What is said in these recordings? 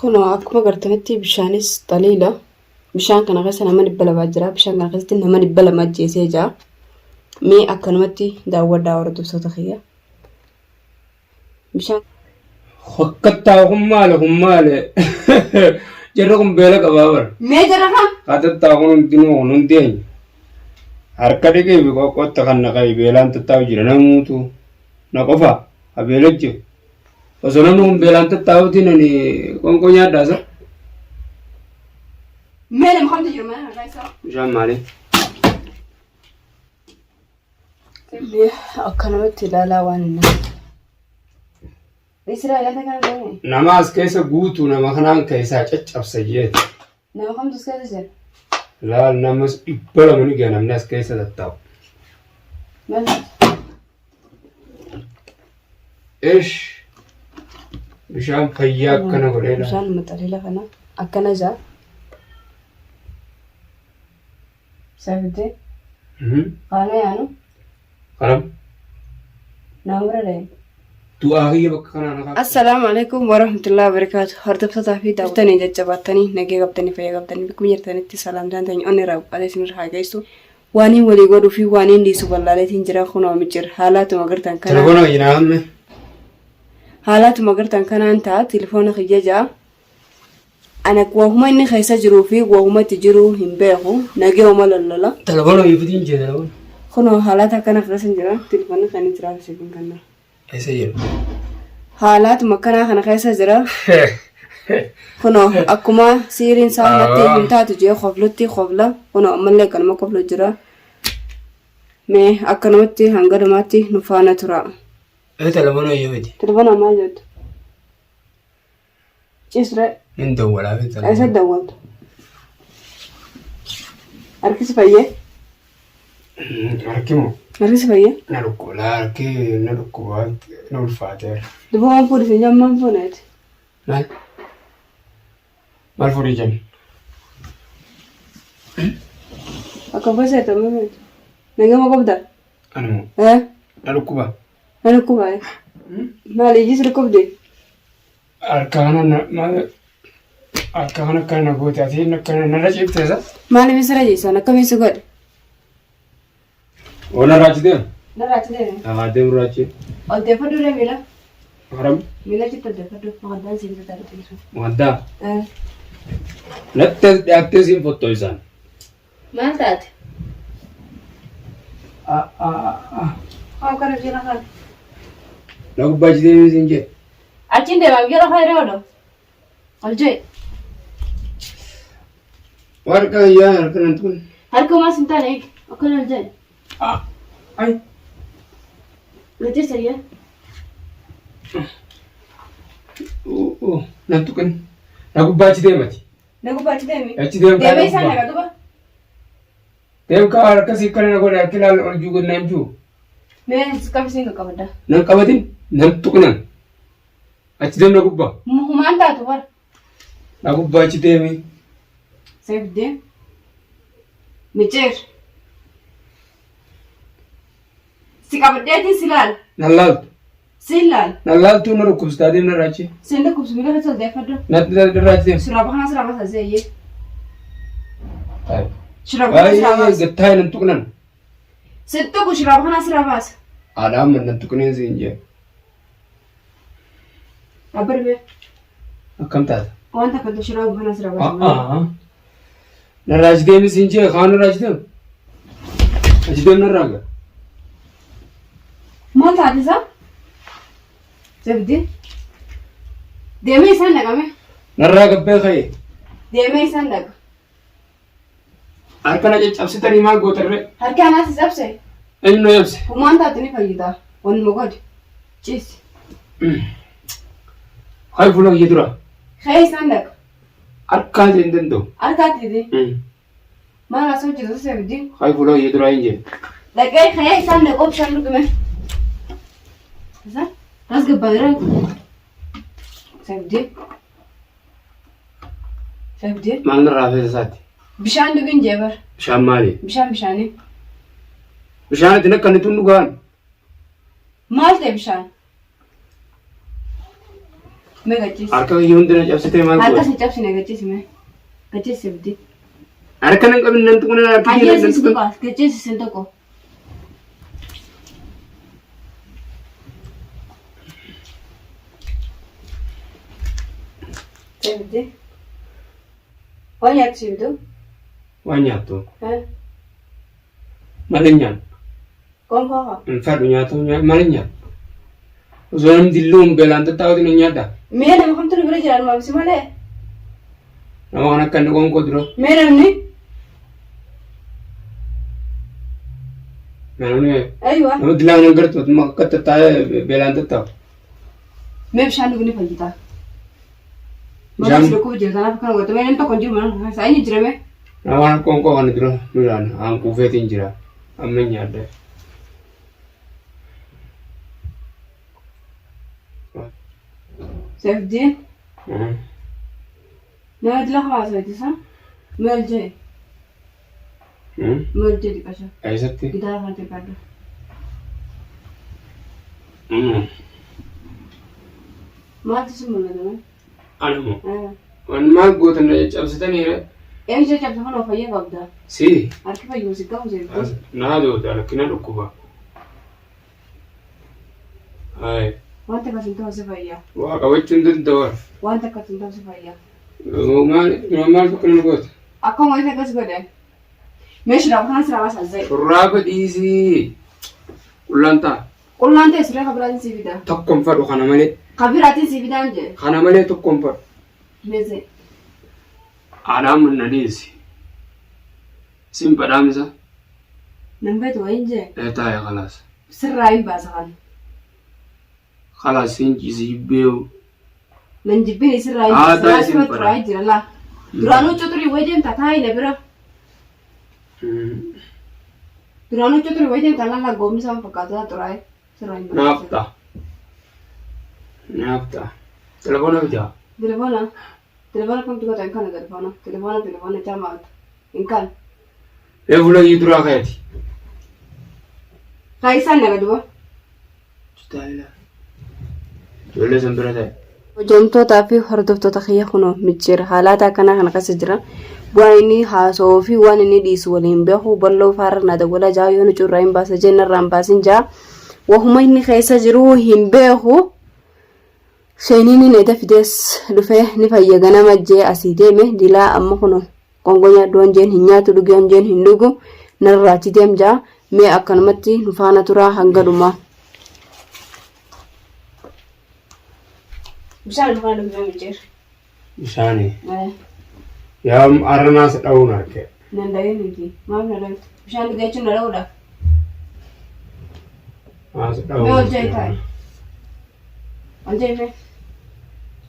Kunoo akkuma gartanitti bishaanis xaliila. Bishaan kana keessa nama 200 jira. Bishaan kana keessatti nama 200 ajjeesee jira. Mee akkanumatti daawwadhaa hordoftoota kiyya. Bishaan Hokkattaa kun maali kun maali? Jarri kun beela qabaa bara. Mee jara kam? Katattaa kun hundinuu kun hundi eenyu? Harka dhiqee fi qoqqootta kan naqee beelaan tattaa'u jira namuutu na qofa ha beela jiru. Osoo namni kun beelaan tattaa'uutiin ani qoonqoo nyaadhaa sa? Mee nama kamtu jiru mana kana keessa? Bishaan maali? Mee akkanumatti ilaalaa waan inni. Isiraa ilaalta kana goone. Nama as keessa guutuu nama kanaan keessaa caccabsa jeeti. Nama kamtu as keessa jira? Laal namas 200 ni gaha namni as keessa tattaa'u. Maal? Ish bishaan fayyaa akkana godhee laal. Bishaan maxxaleela kana akkana jaa. Saafitee kaana yaanu Karam nama bira deemu. Du'aa kiyya bakka kanaa na kaafte. Assalaamu alaikum warahmatullahi wabarakatuh. Hordoftootaa fi daawwattanii jajjabaattanii nagee qabdanii fayyaa qabdanii bakkuma jirtanitti salaamtaan teenya onni irraa buqqaatee isinirra haa geessu. Waaniin walii godhuu fi waaniin dhiisu wallaaleetiin jira kunoo micciir haalaatuma gartan kanaan Telefoona kiyya naa hamme. haalaatuma gartan kanaan ta'a telefoona kiyya ja'a. Ana wahuma inni keessa jiruu fi wahuma itti jiru hin beeku nageuma lollola. Telefoona kiyya fidiin jee telefoona. Kunoo haalaata akkana keessa jira telefoonni kan inni jiraatu siif hin kenna. Eessa jira? Haalaatuma akkanaa kana keessa jira. Kunoo akkuma siiriin isaa natti hin taatu jee koflutti kofla. Kunoo ammallee akkanuma koflu jira. Mee akkanumatti hanga dhumaatti nu faana tura. Ee telefoona kiyya fidi. Telefoona maal jettu? Cisre. Hin dawwalaa fi Eessa telefoona. dawwaltu? Harkisi fayyee? Harki moo Harkisi fayyee? na dhukkuba. Laa harki na dhukkuba na ulfaateera. Duba waan fuudhe sin jammaan fuuneeti. Maal? Maal fuudhii jenna? Akka faseeta mameetu. Nagama qabda? Ani moo Eh? na dhukkuba. Na dhukkuba. Maal ijji si dhukkubde? Harka kana na maal harka kana akkana na goote ati akkana narra ciifte isa. Maaliif sirra ciisan akkamiin si godhe? Oo narraa achi deema. Narraa achi deeme. Haa deemu irraa achi. Ol deeffadhu ree miila. Haram Miila achitti ol deeffadhu. Maqaddaan si bitata argisiisu. maddaa. Natti as dhiyaattee siin fottoo isaan. Maal taate? Haa kana jala kan. Na gubbaa achi deemee siin jee. Achiin deemaa jala kan irra odoo. Ol jee. Warqa yaa harka nan tuqin. Harka maas hin taane eegi. Akkana ol jee. Ay. Gajjee sayyaa. Nan tuqin. Na gubbaa achi deemati. Na gubbaa achi deemi. Achi deem kaa Deemee na isaan gubbaa. naqa duba. Deem kaa harka sii kana na godhe harki laal ol juu naan juu. Mee qabsiin qaqqabadda. Nan qabatin nan tuqinan. Achi deem na gubbaa. Humaan taatu bara. Na gubbaa achi deemi. Seef deem. Micciir. Si qabadheetiin si laala. Nan laaltu. Siin laala. Nan laaltuu na dhukkubsataa deem narraa achi. Siin dhukkubsu miila keessa ol deeffadhu. Narraa achi deem. Shuraaba kanaa siraa baasa zeeyyee. Shuraaba kanaa siraa Baay'ee baasa. gattaa nan tuqnan. Sin tuqu shuraaba kanaa siraa baasa. Haadha amma nan tuqneen siin jee. Abbarbee. Akkam taata? Waan takka tu shuraaba kanaa siraa baasa. Narraa achi deemi siin jee kaan narraa achi deemu. Achi deemu narraa gaa. Maal taate isaa? Zabdii. Deemee isaan dhaqame. Narraa gabbee ka'e. Deemee isaan dhaqa. Harka na caccabsitanii maal gootarree? Harka anaa si cabse. Eenyu na cabse? Humaan taate ni fayyita. Wanuma godhi. Ciisi. Hayi fuula kiyya dura. Ka'ee isaan dhaqa. Harkaa hin danda'u. Harkaatti dide. Maal asoo jirtu sebdi. Hayi fuula kiyya duraa hin jee. Dhaqee ka'ee isaan dhaqoo bishaan dhugime. Isa ras gabbaa Sebdi. Sebdi. Maal narraa feesa isaati? Bishaan dhugin jee bar. Bishaan maali? Bishaan bishaanii. Bishaan itti nakkanni tun dhugaan. Maal ta'e bishaan? Mee gachiisi. Harka kiyya hundi na cabsitee maal Harka goota? si cabsine gachiisi mee. Gachiisi abdii. Harka nan qabin nan tuqin harka kiyya Hayyee nan si tuqin. tuqa. Gachiisi sin tuqu. Abdii. Waan nyaattu si bitu? Waan nyaattu. Maal hin nyaannu? Gonfoo haa. Hin fedhu nyaata maal hin nyaadhu? Osoo namni dilluun beelaan tattaa'uutiin hin nyaadha. Mee nama kamtu nu bira jira anumaaf si malee? Nama kan akka inni qoonqoo dura. Mee namni? Namni Aywa. nama dilaa nan gartu akka tattaa'ee beelaan tattaa'u. Mee bishaan dhugni fayyita. Bishaan- Mana si dhukkuba jira kanaaf akkana godhata. Mee namni tokko hin jiru mana kana keessa. Eenyu jira mee? Nama kan qoonqoo kana dura duraan aan quufeetiin jira. Amma hin nyaadha. Seefdiin nama dila hawaasa ittisa. Maal jee? Maal jee dhiqasha? Eessatti? Gitaara kan xiqqaadhu. Maaltu si mul'ata mee? Ana moo? Waan maal gootan na caccabsitaniire? Eenyu caccabsa kunoo fayya qabda. Si. Harki fayyuma si qabu seefdii. Naa doota rakkina dhukkuba. Hayi. Wanta akkas hin ta'u si fayya. Waa qabachuu hin danda'u. Wanta akkas hin ta'u si fayya. Maal maal tokko na goota? Akkuma isa akkas godhe. Mee shiraaba kana siraa baasa zai. Shurraaba dhiisii. Qullaan ta'a. Qullaan ta'e siree kabiraatiin sii fida. Tokko hin fadhu kana malee. Kabiraatiin sii fidaan jee. Kana malee tokko hin fadhu. Mee zai. Haadhaan mun na dhiisi. Sin badhaamisa. Nan beetu wayin jee. Ee taa'e kalaas. Sirraa hin baasa kan. Kalaas sin ciisi jibbeewu. Nan jibbin isirraa hin Aadaa baasa. isin Sirra bara. xuraa'ee jira laa. Duraanuu cuxurii wayi deemta taa'i na bira. Duraanuu cuxurii wayi deemta laa goomni isaa fakkaatu laa xuraa'ee. Sirraa hin Naaf ta'a. Naaf ta'a. Telefoona bitaa. Telefoona. Telefoona kamtu goota hin kana telefoona. Telefoona telefoona jamaatu. Hin kan. Mee fuula iyyuu duraa kayati. Kaayisaan naga duba. Ijoollee san bira ta'e. Hojjamtootaa fi hordoftoota kiyya kunoo micciira haalaata akkanaa kana keessa jira. Waan inni haasa'uu fi waan inni dhiisu waliin beeku balloo faarra na dawwala jaa yoo nu curraa hin baasa jee narraa hin baasin jaa. Wahuma inni keessa jiru hin beeku. Sheeniin eda fidees dhufee ni fayya ganama jee asii deeme dilaa amma kunoo Qonqoo nyaadhu waan jeen hin nyaatu dhugi waan jeen hin dhugu narraa achi deem jaa mee akkanumatti nu faana turaa hanga dhumaa. Bishaan nu faana dhugee micciir. Bishaani. Yaa arranaas dha'uun arge. Nan dha'ee miti. Maaf na dha'u? Bishaan dhugee jechuun na dha'uudha. As dha'uun. Mee ol jee taa'i. Ol jee mee.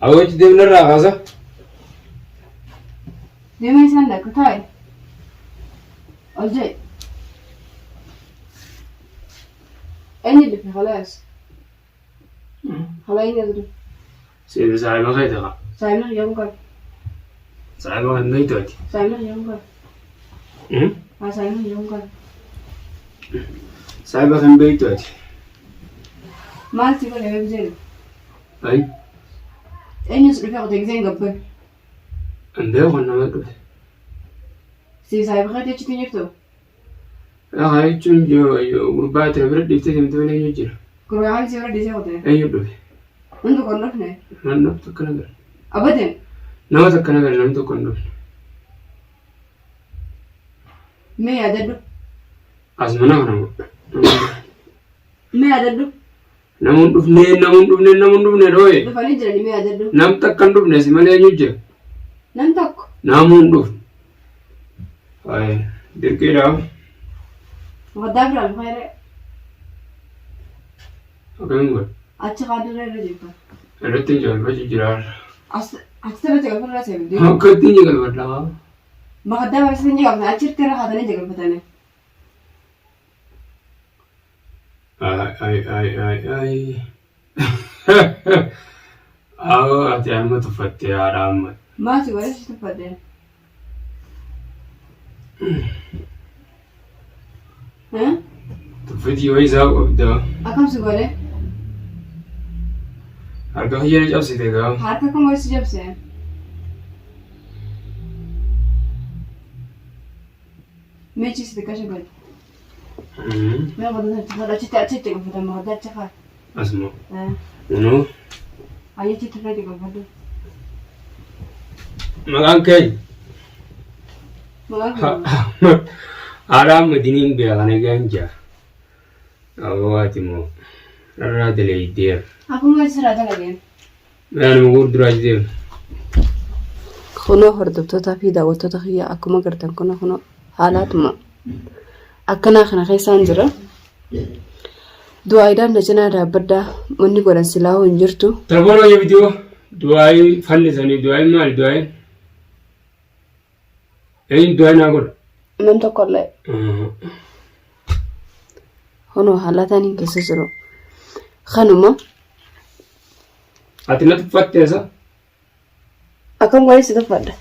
Awwachi deemnarraa kaasa. Deemee isaan dhaqu taa'i. Ol jee. Eenyu dhufe khalaas? Khalaa eenyu dhufe? Seebi saahiba kee ta'a. Saayimna kiyya kun. Saahiba kan beektu ati. Saayimna kiyya kun. Haa saayimna kiyya kun. Saahiba kan beektu ati. Maal si godhe beeku jedhu? Ayi. Eenyus dhufee qote giseen gabbee? Hin beeku kan nama dhufe. Si saahiba keetii achitti hin jirtu? Haa jechuun gurbaa itti na bira dhiiftee deemte malee eenyu jira? Gurbaa kan si bira dhiisee qote? Eenyu dhufe? Namni tokko hin dhufne? Nama tokko na gara. Abadan? Nama tokko na gara namni tokko hin dhufne. Mee yaadadhu. As mana kana moo? Mee yaadadhu. Nama hin dhufne nama hin dhufne nama hin dhufne dhooye. Dhufanii jirani mee yaadadhu. Nam takka hin dhufne si malee eenyu jira? Nam tokko. Namuu hin dhufne. Hayi dirqiidha. Waddaa biraa dhufaa jiree. Akkamiin godha? Achi kaaddirra irra jirta. Irratti hin jaalfachuu jira. As achi irra jagalfarraa seebidee. Akka ittiin jagalfadha. Makaddaa barsiisan jagalfatan achitti irra kaatanii jagalfatanii. Ay ay ay ay ay. Awoo ati amma tuffatte haadha amma. Maal si godhe si tuffadhe? Eh? Tuffitii yoo isaa qabda. Akkam si godhe? Harka kiyya na cabsite gaa. Harka kam wayii si cabse? Mee ciisi xiqqaa shagali. Mee qodaa achi fadha achitti achitti galfatama qodaa achi kaa. Asuma. Kunoo. Ayyi achitti irratti galfadhu. Maqaan kee Maqaan kee haadha Ahmadiniin beekan egaan jaa. Aboo ati immoo irraa daleeydeera. Akkuma sirraa dalageen. Mee anuma gurduraa deema. Kunoo hordoftootaa fi daawwattoota kiyya akkuma gartan kunoo kunoo haalaatuma akkanaa kana keessaan jira. Du'aayiidhaan na cinaa dhaabbadhaa manni godhan silaa hin jirtu. Telefoona kiyya bitiyoo du'aayii fannisanii du'aayiin maali du'aayiin? Eenyu du'aayii naa godha? Nam tokkollee. Kunoo haalaataan hin keessa jiru. Kanuma. Ati na tuffatte isa? Akkam godhee si tuffadha?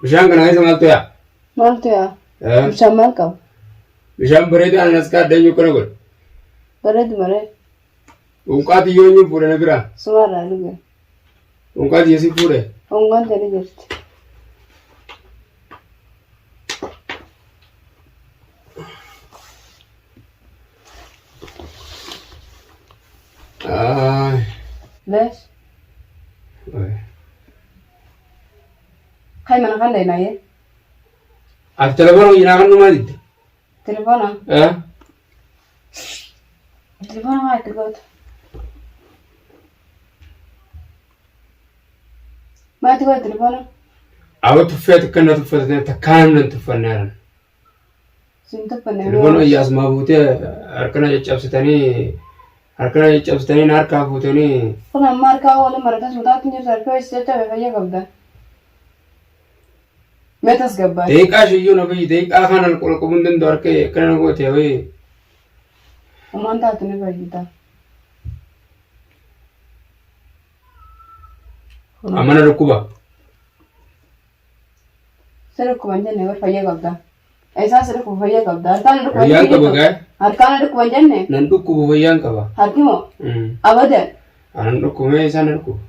Bishaan kana keessa maaltu yaa? Maaltu yaa? Bishaan maal qaba? Bishaan bareedaa anas kaadda eenyu akkana godhe? Bareedu malee. Unqaati yoo eenyu fuudhe na biraa? Sumarraa dhuge. Unqaati yoo si fuudhe? Unqaan tani jirti. Ay. Leesh. Kai mana kan daynaye. Ati telefoona wajjin kan numaa didde? Telefoona. Eh? Telefoona maa itti goota? Maa itti goota telefoona? Awa tuffee takka na tuffatee takkaa namni hin tuffanne haran. Sin tuffanne. Telefoona wayya asumaa buutee harkana caccabsitanii harkana caccabsitanii na harkaa fuutanii Kun amma harkaa waliin maratas mataatti hin jirtu harka wayii si caccabe fayya qabda. Mee tasgabbaa'e. Daqiiqaa shiyyuu na fayyi daqiiqaa kana qulqulluu hin danda'u harka akkana na goote wayii. Umaan taatu ni fayyita. Amma na dhukkuba. Si dhukkuba hin jenne bar fayya qabda. Isaa si dhukkuba fayya qabda. Harkaan dhukkuba hin Fayyaan qaba jenne. gaa. Harkaan dhukkuba hin jenne. Nan dhukkubu fayyaan qaba. Harki moo? Abadan. Anan dhukkubee isaan na dhukkuba.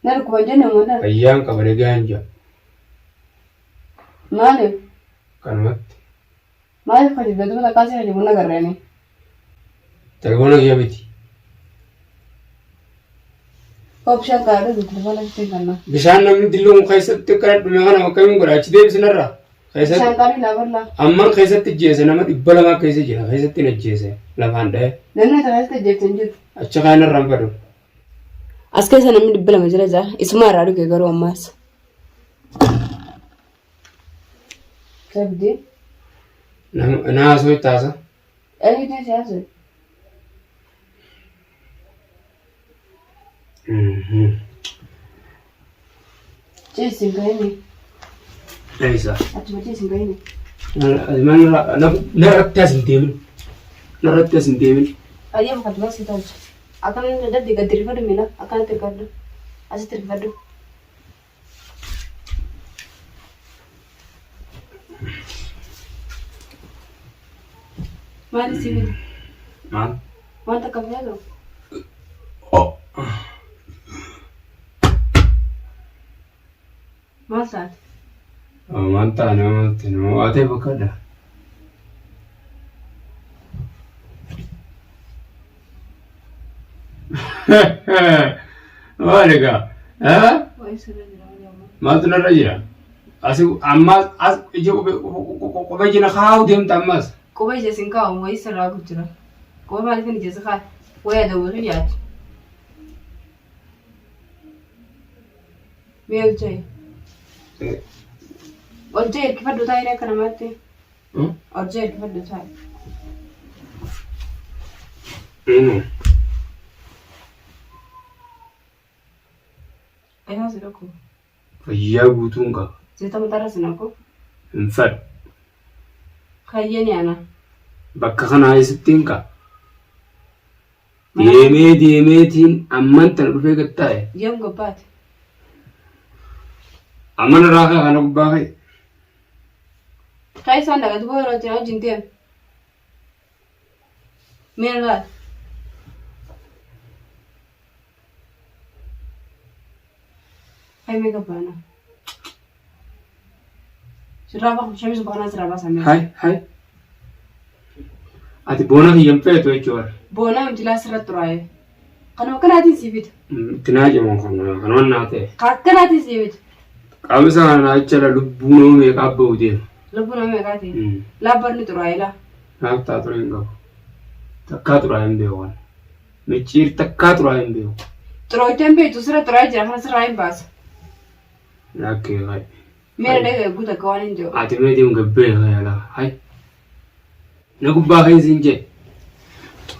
Na dhukkuba hin jenne moo Fayyaan qaba nagaan jira. Maaliif? Kanumatti. Maaliif hojii duuba takkaa si hojii bunna garreeni? Telefoona kiyya miti. Hoo bishaan kana dhugu telefoona sitti kenna. Bishaan namni dilluun keessatti akkana dhume kana akkamiin godha achi deebisinarra. Keessatti Bishaan qaanii laa barlaa. amman keessatti ajjeese nama 200 keessa jira keessatti hin ajjeese lafaan dha'e Namni ati keessatti ajjeefte hin jiru. achi kaanirra hin badu. As keessa namni 200 jira jaa. Isuma irraa dhuge garuu ammaas. Sabdi. Na haasoo itti haasa. Eenyutu si haasoo? Ciisi hin ka'ini. Eessa? Achuma ciisi hin ka'ini. Narratti as hin deemin. Narratti as hin deemin. Ayyee bakka dura si tolcha. Akkan daddi gad dirrifadhu miila. Akkanatti hirkadhu. Asitti hirkifadhu. Maali si fide? Maal? Waan takka feetu? Maal taate? Maal taane maal taane waa ta'e fakkaata. Maal egaa? Waa'ee sirra jira malee ammoo. Maaltu narra jira? Asi ammaas as ija qubee jina kaa'u deemta ammaas. Quba ija sin kaa'u wayii sirraa jira. Quba maaliif hin ija si kaa'e? Wayii adawwatu yaati. Mee ol ja'i. Ol ja'i hirkifadhu taa'ee akka namaatti. Ol ja'i hirkifadhu taa'e. Egaa si dhukkuba. Fayyaa guutuun qaba. Zayita mataarra si naqu. Hin fedhu. Kayyee ni ana. Bakka kanaa eessatti hin qaba. Deemee deemeetiin amman tana dhufee gad taa'e. Yoom gabbaate? Amma narraa ka'e kana gubbaa ka'e. Ka'e isaan dhaqatu boo yeroo itti na wajjin deemu. Mee laal. Ka'e mee gabbaana. Sirraa baqa shamisu baqanaa sirraa baasa mee. Hai hai. Ati boona kiyya hin feetu jechuudha. Boonaa miti laa sirra xuraa'e. Kanuma akkanaatiin sii bita. Itti naa cimu kan kanuma naa ta'e. Ka akkanaatiin sii bita. Qaamisa kana naa jecha lubbuu nama meeqaa ba'u deema. Lubbuu nama meeqaa ta'e. Laa barni xuraa'e laa. Naaf taa ture hin qabu. Takkaa xuraa'e hin beeku. Micciir takkaa xuraa'e hin beeku. Xurooytee hin beektu sirra xuraa'e jira kana sirraa hin baasa. Lakkee hay. Mee na dhagaye guuta akka waan hin jiru. Ati mee deemu gabbee hay alaa hay. Na gubbaa kee siin jee.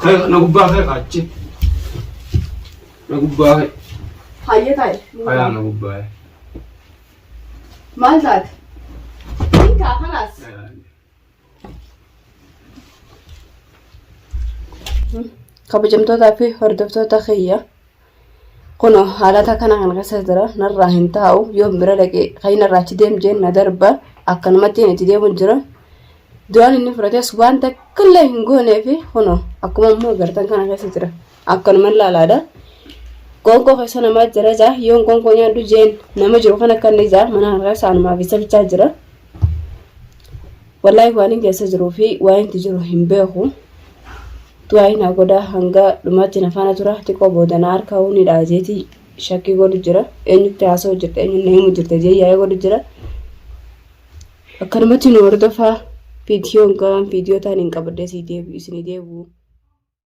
Hay na gubbaa kee achi. Na gubbaa kee. Hayyee taa'e. Hayaa na gubbaa kee. Maal taate? Hin kaa kanaas. Kabajamtootaa fi hordoftoota kiyya kunoo haalata kana kan keessa jira narraa hin taa'u yoon bira dhaqe kan narraa achi deem jeen na darba akkanumatti itti deemu jira duraan inni fudhates waan takkallee hin goonee fi kunoo akkuma ammoo agartan kana keessa jira akkanuma laalaadha. Qoonqoo keessa namaa jira jaa yoon qoonqoo nyaadhu jeen nama jiru kan akka inni jaa mana kana keessa anumaa fi sabichaa jira. Wallaahi waan hin keessa jiruu fi waan itti jiru hin beeku. Du'aayi naa godhaa hanga dhumaatti na faana tura xiqqoo booda na harka ni dhaajeeti shakkii godhu jira eenyutti haasa'u jirta eenyuun na himu jirta jee yaa'ee godhu jira. Akkanumatti nu hordofaa viidiyoon ga'aan viidiyoo ta'an hin qabadhee isinii deebi'u.